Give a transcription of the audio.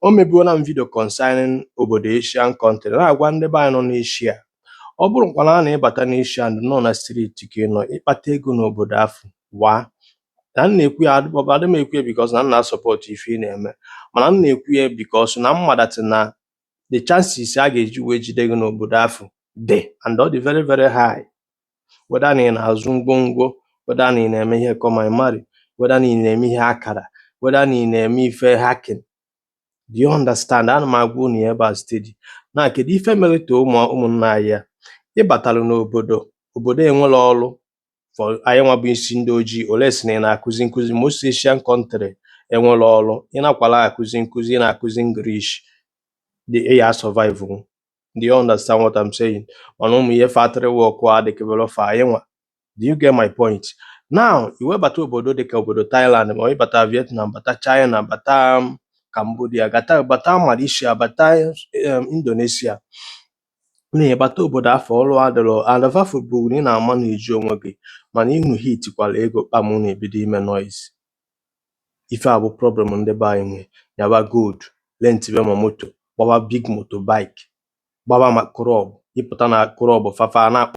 O mebuola m video concerning obodo Asian country, na-agwa ndị be anyị nọ n'Asia, ọ bụrụkwana na ịbata n'Asia nọ na street ka ị nọ ịkpata ego n'obodo afọ waa na m na-ekwu ya, adị m ekwu ya because na m na-asupport ife ị na-eme, mana m na-ekwu ya because na mmadụ na the chances a ga-eji wee jide gị n'obodo afọ dị and ọ dị very very high, whether na ị na-azụ ngwongwo, whether na ị na-eme ihe come and marry, whether na ị na-eme ihe akara, whether na ị na-eme ife hacking. Do you understand? Ana m agwa unu ya ebe a steady na kedu ife mere to ụmụnna anyị ya ịbatalụ n'obodo, obodo enwere ọrụ for anyị nwa bụ isi ndị ojii. Ole si na ị na-akụzi nkụzi? Most Asian country enwere ọrụ. Ị nakwala akụzi nkụzi, ị na-akụzi English, the ya survive. Do you understand what I'm saying? Mana ụmụ ihe factory work a dịkebere for anyị nwa. Do you get my point now? Iwebata obodo dịka obodo Thailand, ma ọ ịbata Vietnam, bata China, bata Cambodia, gata bata Malaysia, bata Indonesia, na-ebata obodo afọ, ọrụ adịrọ, and afọ bụ na ị na-ama na-eji onwe gị, mana ịnụ hitikwala ego kpam na-ebido ime noise. Ife a bụ problem ndị be anyị nwe. Nyaba gold, rentibe ma moto, gbawa big motorbike, gbawa ma club, ịpụta na club fafa na-akpọ.